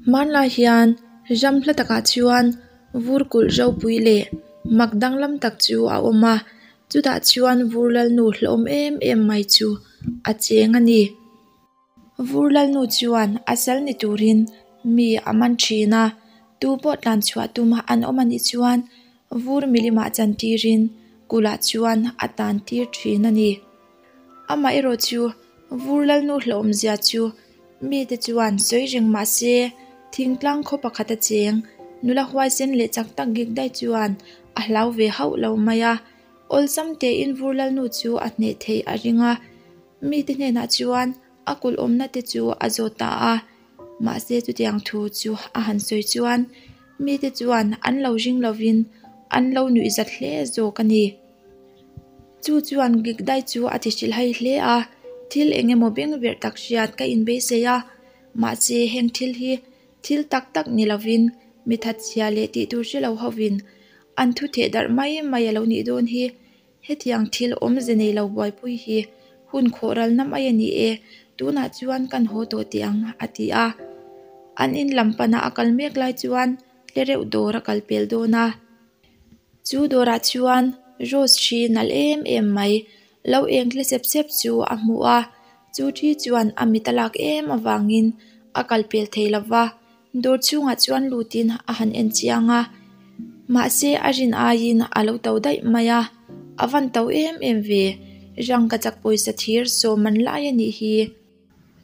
Hmanlai hian ram hla takah chuan vur kulh ropui leh mak danglam tak chu a awm a chutah chuan vur lalnu hlauhawm em em mai chu a cheng a ni. Vur lalnu chuan a sal ni turin mi a man thin a, tu pawh tlan chhuah tum an awm anih chuan vur milim ah chan tirin kulh ah chuan a tan tir thin a ni. Amaherawh chu vur lalnu hlauhawm zia chu mite chuan sawi reng mah se thingtlang khaw pakhat a cheng nula huaisen leh chak tak gik daih chuan a hlau ve hauh lo mai a, awlsam tein vur lalnu chu a hneh theih a ring a. Mite hnenah chuan a kulh awmna te chu a zawt ta a, mahse chutiang thu chu a han sawi chuan mite chuan an lo ring lovin an lo nuih zat hle zawk a ni. Chu chuan Gikdai chu a ti hrilh hai hle a, thil eng emaw beng verh tak hriat ka inbeisei a, mahse heng thil hi thil tak tak ni lovin mi thatchhia leh tih tur hre lo hovin an thu theh darh mai mai a lo nih dawn hi. Hetiang thil awmze nei lo buaipui hi hun khawh ralna mai a ni e, tunah chuan kan haw tawh teh ang, a ti a. An in lam pana a kal mek lai chuan tlereuh dawr a kal pel dawn a. Chu dawrah chuan rose ṭhi nalh em em mai lo eng tle sep sep chu a hmu a, chu ṭhi chuan a mit a lak em avangin a kal pel thei lo va. Dawr chhungah chuan lutin a han en chiang a, mahse a rin aiin a lo to daih mai a, a van to em em ve, rangka chak pawisa thir sawm an lai a nih hi.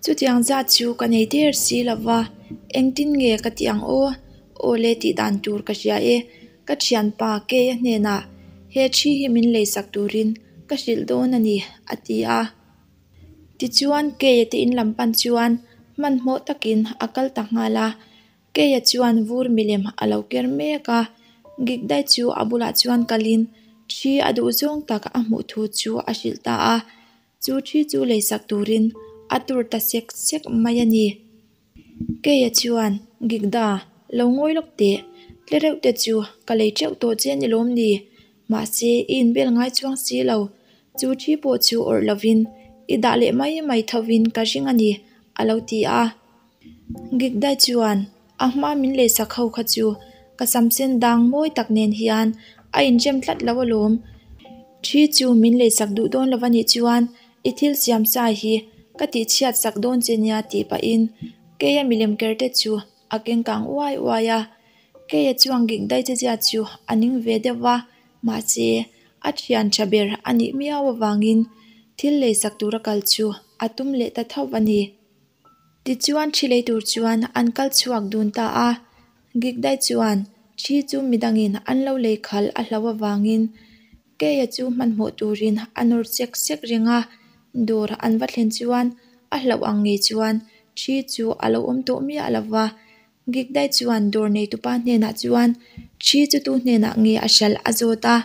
Chutiang zat chu ka nei der si lo va, engtin nge ka tih ang aw? Aw le tih dan tur ka hria e, ka thianpa Kei-a hnenah he thi hi min leisak turin ka hrilh dawn a ni, a ti a. Tichuan Keia te in lam pan chuan hmanhmawh takin a kal ta nghal a, Keia chuan vur milem a lo ker mek a, Gikdai chu a bulah chuan kalin thi a duh zawng tak a hmuh thu chu a hrilh ta a, chu thi chu leisak turin a tur ta sek sek mai a ni. Keia chuan, Gikda, lo ngawi lawk teh, tle reuh te chu ka lei teuh tawh che ni lawm ni? Mahse, i inbel ngai chuang si lo. Chu thi pawh chu awrh lovin i dah leh mai mai thovin ka ring a ni, a lo ti a. Gikdai chuan, A hma min leisak ho kha chu ka sam sen dang mawi tak nen hian a inrem tlat lo alawm. Thi chu min leisak duh dawn lo a nih chuan i thil siam sa hi ka tihchhiat sak dawn che nia tih pahin keia milem ker te chu a keng kang uai uai a. Keia chuan gik dai che zia chu a ning ve deuh va, mahse a thian tha ber a nih miau avangin thil leisak tura kal chu a tum leh ta tho a ni. Tichuan thi lei tur chuan an kal chhuak dun ta a, Gikdai chuan thi chu midangin an lo lei khalh a hlo avangin Keia chu hmanhmawh turin a nawr sek sek reng a, dawr an va thlen chuan a hlauh ang ngei chuan thi chu a lo awm tawh miah lo va, Gikdai chuan dawr neitupa hnenah chuan thi chu tu hnenah nge a hralh a zawt a,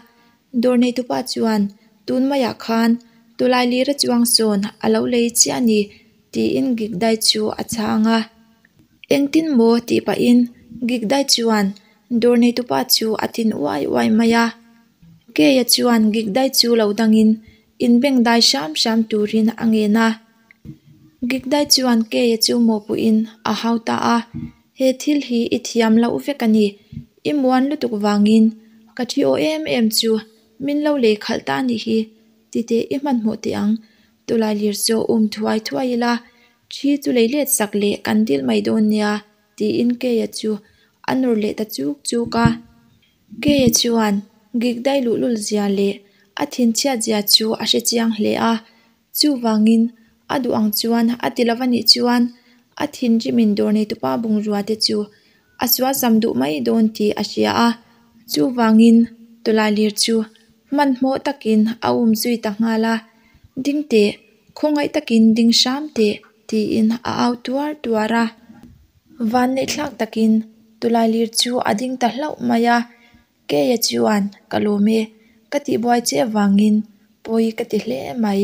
dawr neitupa chuan tun maiah khan tulai lira chuang sawn a lo lei chiah a ni tiin Gikdai chu a chhang a. Engtin maw tih pahin Gikdai chuan dawr neitupa chu a tin uai uai mai a. Keia chuan Gikdai chu lo dangin inbengdai hram hram turin a ngen a. Gikdai chuan Keia chu mawhpuhin a hau ta a, He thil hi i thiam loh vek a ni. I muan lutuk vangin ka thi aw em em chu min lo lei khalh ta anih hi. Titeh i hmanhmawh teh ang. Tawlai lir chu um thuai thuai ila, thi chu lei let sak leh kan dil mai dawn nia, tiin Keia chu a nawr leh ta chuk chuk a. Keia chuan Gikdai luhlul zia leh a thinchhiat zia chu a hre chiang hle a, Chuvangin, a duh ang chuan a ti lova nih chuan a thinrimin dawr neitupa bungrua te chu a sualsam duh mai dawn tih a hria a. Chuvangin, tawlailir chu hmanhmawh takin a um zui ta nghal a, Ding teh, khawngaih takin ding hram teh, tiin a au tuar tuar a. Vanneihthlak takin tawlailir chu a ding ta hlauh mai a. Keia chuan ka lawm e, ka tihbuai che avangin pawi ka ti hle mai.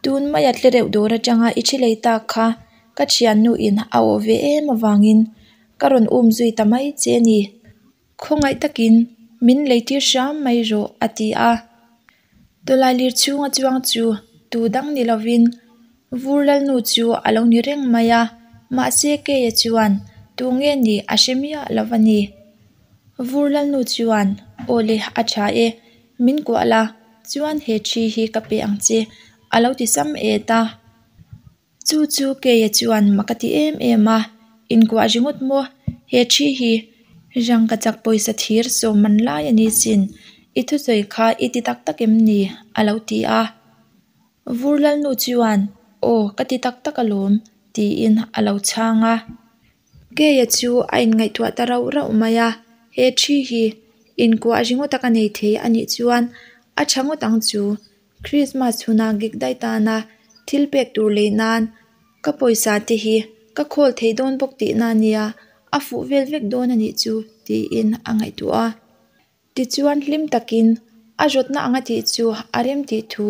Tun maia tle reuh dawr atanga i thi lei tak kha ka thiannu in a awh ve em avangin ka rawn um zui ta mai che a ni. Khawngaih takin min lei tir hram mai rawh a ti a. Tawlailir chhunga chuang chu tu dang ni lovin Vur Lalnu chu a lo ni reng mai a, mahse Keia chuan Tu nge nih a hre miah lo a ni. Vur Lalnu chuan, Aw le, a tha e, min kuah la, chuan he thi hi ka pe ang che, a lo ti sam et a. Chu chu Keia chuan mak a ti em em a, Inkuah ringawt maw? He thi hi rangkachak pawisa thir sawm man lai a ni sin, i thusawi kha i ti tak tak em ni? a lo ti a. Vur Lalnu chuan, Aw, ka ti tak tak alawm, tiin a lo chhang a. Keia chu a inngaihtuah ta rauh rauh mai a, he thi hi inkuah ringawt a ka nei thei a nih chuan a tha ngawt ang chu. Krismas chhuna gig dai tana thil pek tur lei nan ka pawisa te hi ka khawl thei dawn bawk tihna a nia, a fuh vel vek dawn a nih chu tiin a ngaihtuah a. Tichuan hlim takin a rawtna anga tih chu a rem tih thu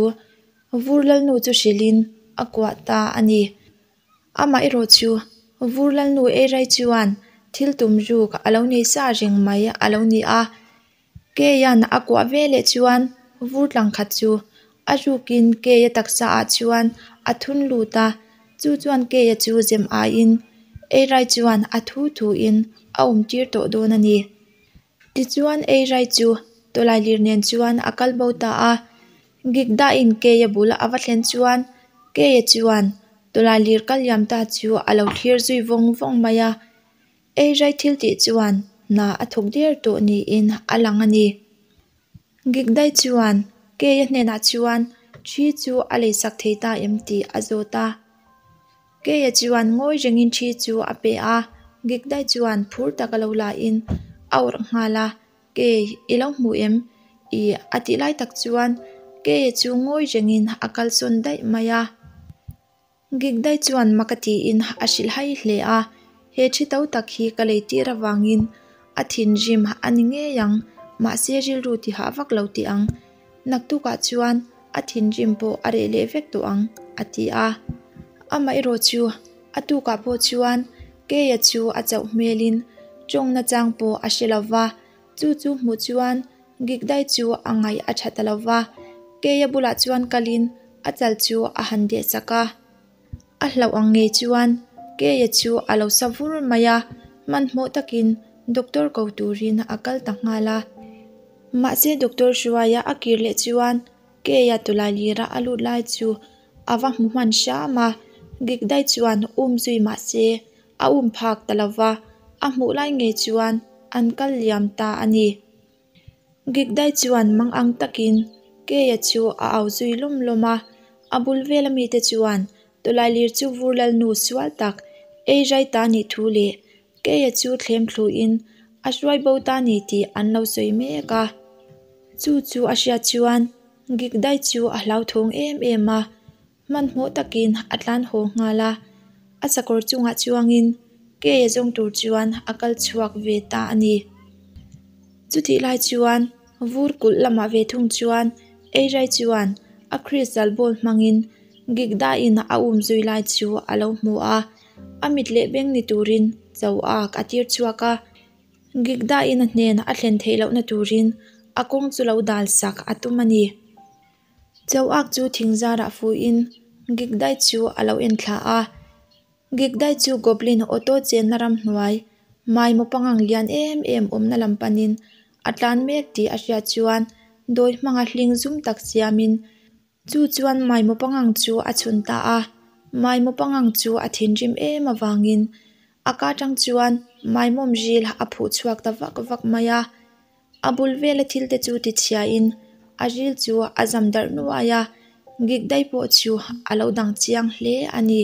Vur Lalnu chu hrilhin a kuah ta a ni. Amah erawh chu Vur Lalnu Eirai chuan thil tum ruk a lo nei sa reng mai a lo ni a. Keian a kuah ve leh chuan vur tlang khat chu a rukin Keia taksa ah chuan a thun lut a, chu chuan Keia chu zem aiin Eirai chuan a thu thuin a awm tir tawh dawn a ni. Tichuan Eirai chu tawlailir nen chuan a kal bo ta a, Gigdain Keia bul a va thlen chuan Keia chuan tawlailir kal liam ta chu a lo thlir zui vawng vawng mai a. Eirai thil tih chuan hna a thawk der tawh niin a lang a ni. Gigdai chuan Keia hnenah chuan thi chu a leisak thei ta em tih a zawt a. Keia chuan ngawi rengin thi chu a pe a, Gigdai chuan phur tak a lo lain a awrh nghal a, Kei, i lo hmu em? Ih, a tih lai tak chuan Keia chu ngawi rengin a kalsawn daih mai a. Gigdai chuan mak a tiin a hrilh hai hle a, he thi to tak hi ka lei tir avangin a thinrim a ni ngei ang, mahse rilru ti hah vak lo tih ang. Naktukah chuan a thinrim pawh a reh leh vek tawh ang, a ti a. Amaherawh chu a tukah pawh chuan Keia chu a chauh hmelin tawng nachang pawh a hre lo va, chu chu hmuh chuan Gigdai chu a ngaih a tha ta lo va, Keia bulah chuan kalin a chal chu a han deh chak a. A hlauh ang ngei chuan Keia chu a lo sa vur mai a, hmanhmawh takin doctor ko turin a kal ta nghal a. Mahse doctor hruaia a kir leh chuan Keia tawlai lira a lut lai chu a va hmu hman hram a, Gigdai chuan um zui mahse a um phak ta lo va, a hmuh lai ngei chuan an kal liam ta a ni. Gigdai chuan mang ang takin Keia chu a au zui lawm lawm a, a bul vela mite chuan tawlailir chu vur lalnu sual tak ei rai ta nih thu leh Keia chu thlem thluin a hruai bo ta ni tih an lo sawi mek a. Chu chu a hriat chuan Gigdai chu a hlauthawng em em a, Hmanhmawh takin a tlan haw nghal a, a sakawr chungah chuangin Keia zawng tur chuan a kal chhuak ve ta a ni. Chutih lai chuan vur kulh lamah ve thung chuan Eirai chuan a crystal ball hmangin Gigdain a um zui lai chu a lo hmu a, a mit leh beng ni turin cho ak a tir chhuak a, Gigdain a hnen a thlen theih lohna turin a kawng chu lo dal sak a tum a ni. Chauak chu thing zarah fuiin Gigdai chu a lo en thla a. Gigdai chu Goblin auto chenna ramhnuai maimaw pangang lian em em awmna lam panin a tlan mek tih a hriat chuan dawi hmanga hling zum tak siamin chu chuan maimaw pangang chu a chhun ta a. Maimaw pangang chu a thinrim em avangin a ka tang chuan maimawm ril a phuh chhuak ta vak vak mai a. A bul vela thil te chu ti chhiain a ril chu a zam darh nuai a, Gigdai pawh chu a lo dang chiang hle a ni.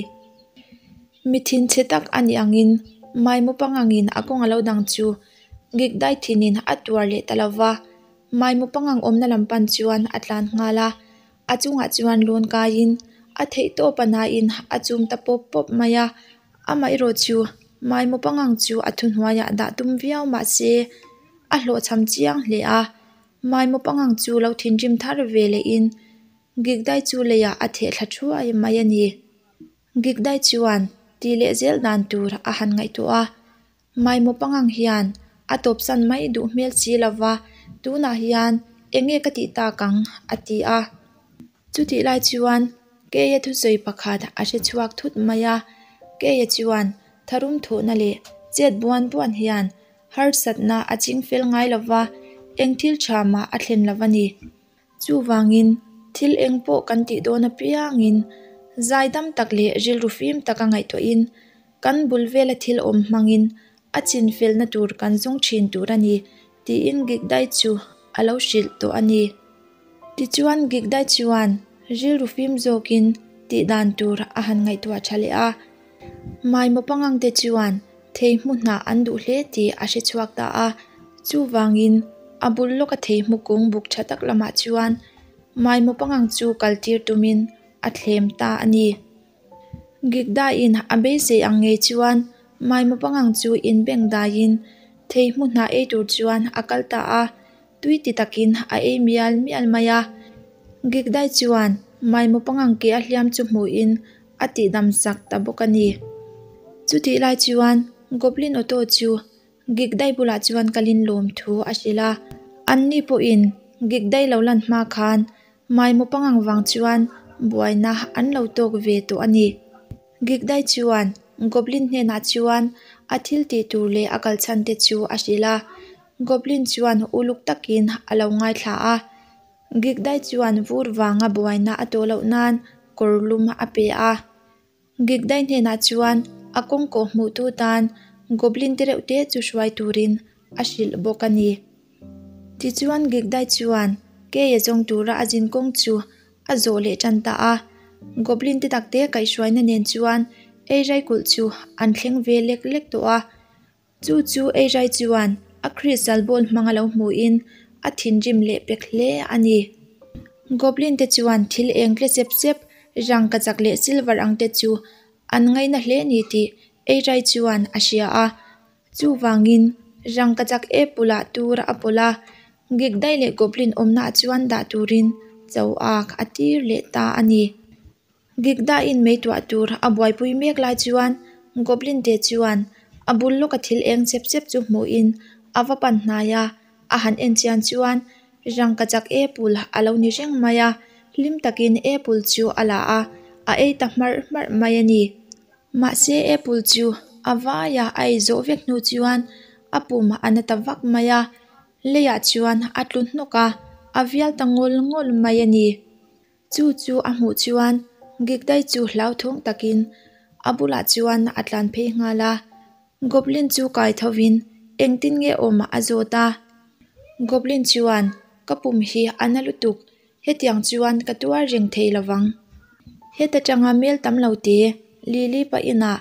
Mi thinchhe tak a nih angin Maimaw pangangin a kawng a lo dang chu Gigdai thinin a tuar leh ta lo va, Maimaw pangang awmna lam pan chuan a tlan nghal a, a chungah chuan lawn kaiin a theihtawp a nain a chum ta pawp pawp mai a. Amaherawh chu Maimaw pangang chu a thuhnuaiah dah tum viau mah se a hlawhchham chiang hle a, Maimaw pangang chu lo thinrim thar ve lehin Gigdai chu leiah a theh thla thuai mai a ni. Gigdai chuan tih leh zel dan tur a han ngaihtuah a, Maimaw pangang hian a tawpsan mai duh hmel si lova tunah hian eng nge ka tih tak ang a ti a. Chutih lai chuan Keia thusawi pakhat a hre chhuak thut mai a, Keia chuan tharum thawhna leh Chet buan buan hian harsatna a ching fel ngai lo va, eng thil tha mah a thlen lo a ni. Chuvangin, thil eng pawh kan tih dawn apiangin zaidam tak leh rilru fim taka ngaihtuahin kan bul vela thil awm hmangin a chin felna tur kan zawng thin tur a ni, tiin Gigdai chu a lo hrilh tawh a ni. Tichuan Gigdai chuan rilru fim zawkin tih dan tur a han ngaihtuah tha leh a. Maimaw pangangte chuan theihmu hnah an duh hle tih a hre chhuak ta a, chuvangin a bul lawka theihmu kung buk tha tak lamah chuan maimaw pangang chu kaltir tumin a thlem ta a ni. Gigda-in a beisei ang ngei chuan maimaw pangang chu inbeng daiin theihmu hnah ei tur chuan a kal ta a, tui ti takin a ei mial mial mai a. Gigdai chuan maimaw pangang ke a hliam chu hmuhin a tihdam sak ta bawk a ni. Chutih lai chuan Goblin Otto chu Gigdai bulah chuan kalin lawm thu a hrilh a, anni pawhin Gigdai lo lan hma khan maimaw pangang vang chuan buaina an lo tawk ve tawh a ni. Gigdai chuan Goblin hnenah chuan a thil tih tur leh a kal chhan te chu a hrilh a, Goblin chuan uluk takin a lo ngaithla a. Gigdai chuan vur vanga buaina a tawh loh nan kawr lum a pe a. Gigdai hnenah chuan a kawng kawh hmuhtu tan Goblin te reuh te chu hruai turin a hrilh bawk a ni. Tichuan Gigdai chuan Keia zawng tura a zin kawng chu a zawh leh tan ta a. Goblin te takte kaihhruaina nen chuan Eirai kulh chu an thleng ve lek lek tawh a. Chu chu Eirai chuan a crystal ball hmanga lo hmuhin a thinrim leh pek hle a ni. Goblin te chuan thil eng tle sep sep, rangkachak leh silver ang te chu an ngaina hle ni tih Eirai chuan a hria a. Chuvangin rangkachak apple ah tur a pawlh a, Gigdai leh Goblin awmnaah chuan dah turin cho ak a tir leh ta a ni. Gigda-in mei tuah tur a buaipui mek lai chuan Goblin te chuan a bul lawka thil eng chep chep chu hmuhin a va pan hnai a, a han en chian chuan rangkachak apple a lo ni reng mai a, hlim takin apple chu a la a, a ei ta hmarh hmarh mai a ni. Mahse apple chu a vaia a ei zawh vek hnu chuan a pum a na ta vak mai a, leiah chuan a tlu hnawk a, a vial ta ngawl ngawl mai a ni. Chu chu a hmuh chuan Gigdai chu hlauthawng takin a bulah chuan a tlan phei nghal a. Goblin chu kai thovin engtin nge awm a zawt a. Goblin chuan, Ka pum hi a na lutuk, hetiang chuan ka tuar reng thei lovang. Heta tanga mel tam lo te, Lily pa inah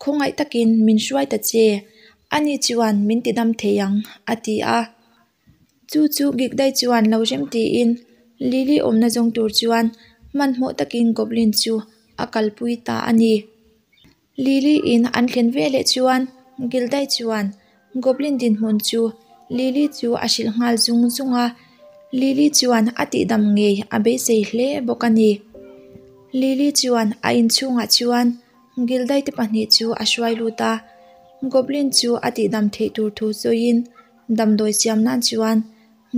khawngaih takin min hruai ta che, ani chuan min tidam thei ang, a ti a. Chu chu Gigdai chuan lo rem tiin Lily awmna zawng tur chuan hmanhmawh takin Goblin chu a kalpui ta a ni. Lily in an thlen veleh chuan Gildai chuan Goblin dinhmun chu Lily chu a hrilh nghal zung zung a, Lily chuan a tihdam ngei a beisei hle bawk a ni. Lily chuan a inchhungah chuan Gildai te pahnih chu a hruai lut a, Goblin chu a tihdam theih tur thu sawiin Damdawi siam nan chuan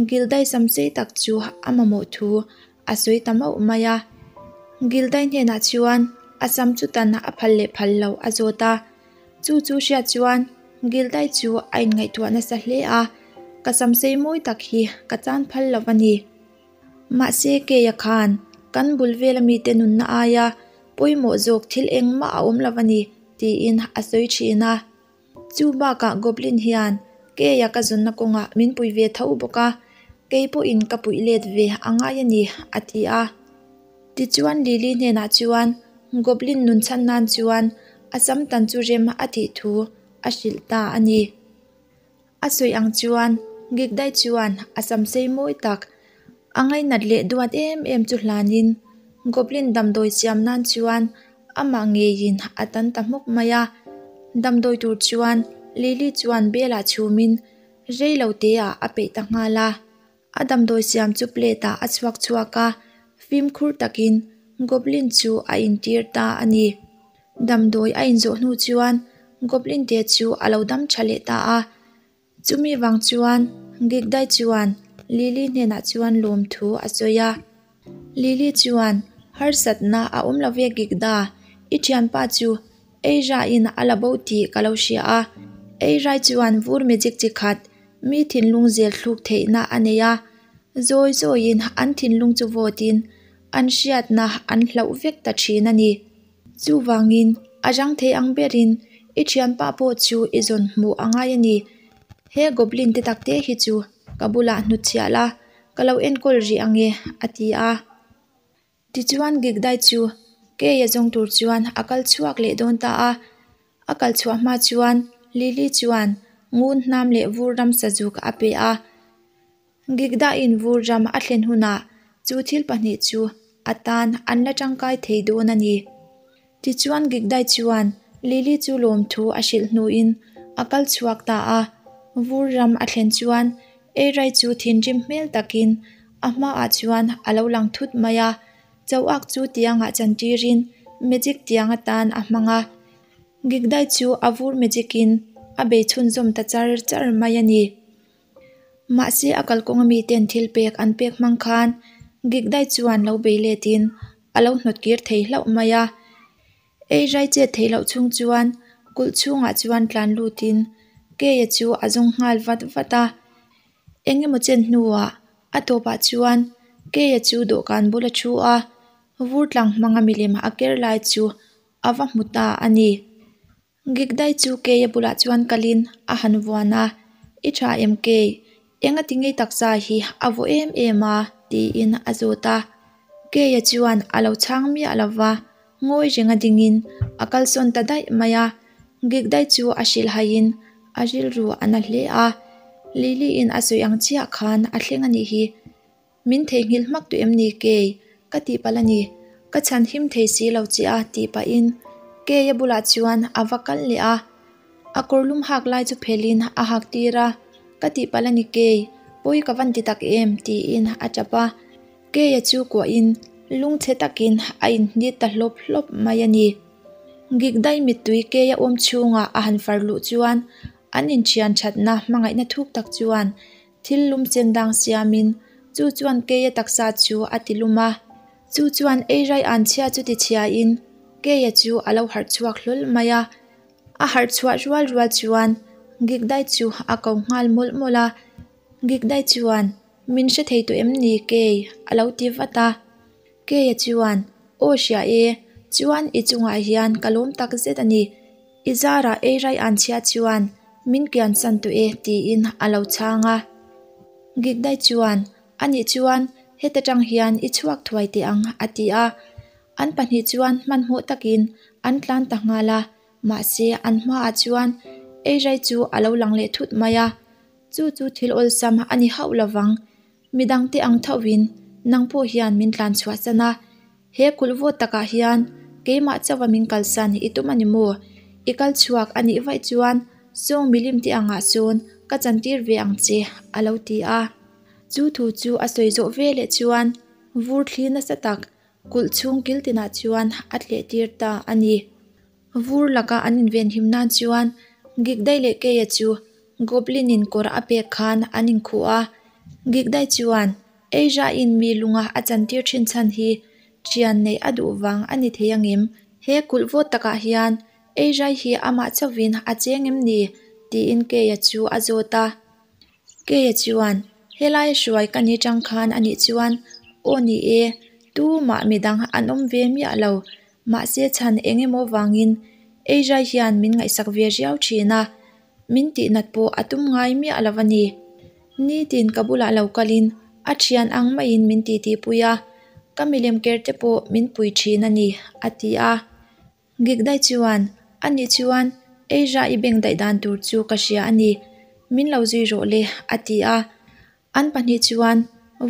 Gildai sam sei tak chu a mamawh thu a sawi ta mauh mai a. Gildai hnenah chuan a sam chu tan a phal leh phal loh a zawt a. Chu chu hriat chuan Gildai chu a inngaihtuah nasa hle a, Ka sam sei mawi tak hi ka chan phal lo a ni. Mahse keia khan kan bul vela mite nunna aia pawimawh zawk thil engmah a awm lo a ni, tiin a sawi thin a. Chu bakah Goblin hian keia ka zawnna kawngah min pui ve tho bawk a, kei pawhin ka puih let ve a ngai a ni, a ti a. Tichuan Lily hnenah chuan Goblin nun chhan nan chuan a sam tan chu rem a tih thu a hrilh ta a ni. A sawi ang chuan Gigdai chuan a sam sei mawi tak, a ngainat leh duat em em chu hlanin Goblin damdawi siam nan chuan amah ngeiin a tan ta hmawk mai a. Damdawi tur chuan Lily chuan belah chhumin rei lo teah a peih ta nghal a. A damdawi siam chu plate ah a chhuak chhuak a, fimkhur takin Goblin chu a intir ta a ni. Damdawi a inzawh hnu chuan Goblin te chu a lo dam tha leh ta a. Chumi vang chuan Gigdai chuan Lily hnenah chuan lawmthu a sawi a. Lily chuan, Harsatna a awm lo ve Gigda, i thianpa chu Eira in a la bo tih ka lo hria a. Eirai chuan vur magic chi khat mi thinlung zel thluk theihna a nei a, zawi zawiin an thinlung chu vawtin an hriatna an hlauh vek ta thin a ni. Chuvangin a rang thei ang berin i thianpa pawh chu i zawn hmuh a ngai a ni. He goblin te takte hi chu ka bulah hnutchhiah la, ka lo enkawl rih ang e, a ti a. Tichuan Gigdai chu Keia zawng tur chuan a kal chhuak leh dawn ta a. A kal chhuah hma chuan Lily chuan ngun hnam leh vur ram sazuk a pe a. Gigdaiin vur ram a thlen hunah chu thil pahnih chu a tan an la tangkai thei dawn a ni. Tichuan Gigdai chuan Lily chu lawmthu a hrilh hnuin a kal chhuak ta a. Vur ram a thlen chuan Eirai chu thinrim hmel takin a hmaah chuan a lo lang thut mai a, Choak chu tiangah chantirin magic tiang atan a hmang a. Gigdai chu a vur magic in a bei chhunzawm ta char char mai a ni. Mahse a kalkawnga miten thil pek an pek hmang khan Gigdai chuan lo bei letin a lo hnawt kir thei hlauh mai a. Eirai chet theih loh chhung chuan kulh chhungah chuan tlan lutin Keia chu a zawng nghal vat vat a. Eng emaw chen hnuah a tawpah chuan Keia chu dawhkan bul a thu a, vur tlang hmanga milem a ker lai chu a va hmu ta a ni. Gigdai chu Keia bulah chuan kalin a han vuan a, I tha em Kei? Enga ti ngei taksa hi a vaw em em a? tiin a zawt a. Keia chuan a lo chhang miah lo va, ngawi renga dingin a kalsawn ta daih mai a. Gigdai chu a hrilhhaiin a rilru a na hle a, Lily-in a sawi ang chiah khan a thleng a nih hi. Min theihnghilh hmak duh em ni Kei? Ka tihpalh a ni. Ka chhan him thei si lo che a tih pahin Kei a bulah chuan a va kal leh a. A kawrlum hak lai chu phelhin a hak tir a, Ka tihpalh a ni Kei, pawi ka van ti tak em? tiin a tap a. Keia chu kuahin lungchhe takin a inhnit ta hlawp hlawp mai a ni. Gigdai mittui Keia awm chhungah a han far luh chuan an inthian thatna hmangaihna thuk tak chuan Thil lum chen dang siamin chu chuan Keia taksa chu a ti lum a. Chu chuan eirai an chhia chu ti chhiain Keia chu a lo harh chhuak hlawl mai a. A harh chhuah rual rual chuan Gigdai chu a ko nghal mawlh mawlh a. Gigdai chuan, Min hre thei tawh em ni Kei? a lo ti vat a. Keia chuan, Aw hria e, chuan i chungah hian ka lawm tak zet a ni. I zarah eirai an chhia chuan min kian san tawh e tiin a lo chhang a. Gigdai chuan, Anih chuan heta tang hian i chhuak thuai teh ang a ti a. An pahnih chuan hmanhmawh takin an tlan ta nghal a, mahse an hmaah chuan eirai chu a lo lang leh thut mai a. Chu chu thil awlsam a ni hauh lovang. Midangte ang thovin nang pawh hian min tlan chhuahsan a. He kulh vawt takah hian keimah chauha min kalsan i tum a ni maw? I kal chhuak a nih vaih chuan sawng milim te angah sawn ka chantir ve ang che, a lo ti a. Chu thu chu a sawi zawh ve leh chuan vur thli nasa tak kulh chhung kil tinah chuan a tleh tir ta a ni. Vur laka an invenhim nan chuan Gigdai leh Keia chu Goblin-in kawr a pek khan an inkhuh a. Gigdai chuan Asia-in mi lunga a chantir thin chhan hi ṭian neih a duh vang a ni thei angem? He kulh vawt takah hian Asia hi amah chauhin a cheng em ni? tiin Keia chu a zawt a. Keia chuan, Helai hruai ka ni chang khan a nih chuan, Aw ni e, tumah midang an awm ve miah lo. Mahse chhan eng emaw vangin Asia hian min ngaihsak ve riau thin a, min tihnat pawh a tum ngai miah lo a ni. Nitin ka bulah lo kalin a thian ang maiin min titi pui a, ka milem ker te pawh min pui thin a ni, a ti a. Gigdai chuan, Ani chuan Asia i beng daih dan tur chu ka hria a ni, min lo zui rawh le, a ti a. An pahnih chuan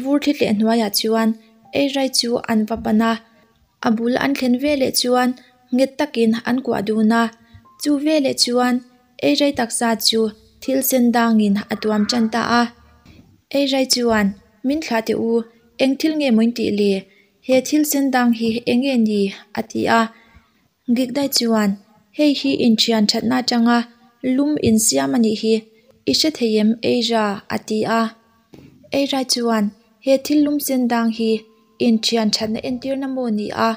vur thli tleh hnuaiah chuan Eirai chu an va pan a, a bul an thlen veleh chuan nghet takin an kuah dun a, chu veleh chuan Eirai taksa chu thil sen dangin a tuam tan ta a. Eirai chuan, Min thlah teh u, eng thil nge maw in tih le? He thil sen dang hi eng nge ni? a ti a. Gigdai chuan, Hei hi inthian thatna atanga lum insiam a nih hi, i hre thei em Eira? a ti a. Eira chuan, He thil lum sen dang hi inthian thatna entirna maw ni a?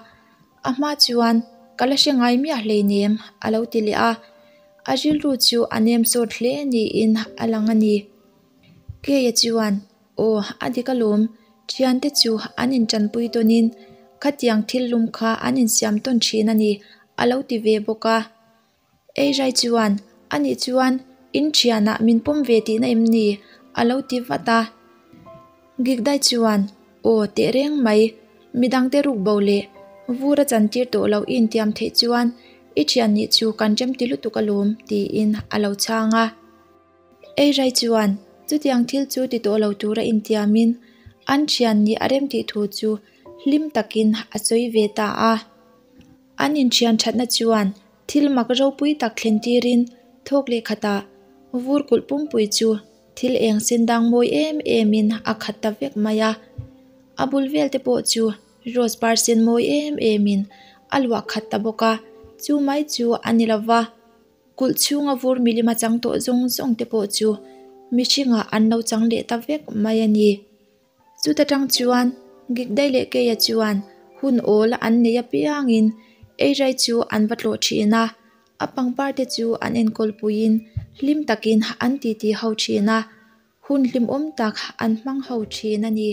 A hma chuan, Ka la hre ngai miah hleinem, a lo ti leh a. A rilru chu a nem sawt hle niin a lang a ni. Keia chuan, Aw, a dik alawm, thiante chu an intanpui tawnin khatiang thil lum kha an insiam tawn thin a ni, a lo ti ve bawk a. Eirai chuan, Anih chuan in thianah min pawm ve tihna em ni? a lo ti vat a. Gikdai chuan, Aw, tehreng mai, midangte ruk bo leh vur a chantir tawh loh i intiam theih chuan i thian nih chu kan remti lutuk alawm, tiin a lo chhang a. Eirai chuan chutiang thil chu ti tawh lo tura intiamin an thian nih a remtih thu chu hlim takin a sawi ve ta a. An inthian thatna chuan thil mak ropui tak thlen tirin thawk leh khatah vur kulh pumpui chu thil eng sen dang mawi em emin a khat ta vek mai a. A bul vel te pawh chu rose par sen mawi em emin a luah khat ta bawk a, chu mai chu a ni lova. Kulh chhunga vur milim a chang tawh zawng zawng te pawh chu mihringah an lo chang leh ta vek mai a ni. Chuta tang chuan Gikdai leh Keia chuan hun awl an nei apiangin Eirai chu an va tlawh thin a, a pangpar te chu an enkawl puiin hlim takin an titi ho thin a, hun hlimawm tak an hmang ho thin a ni.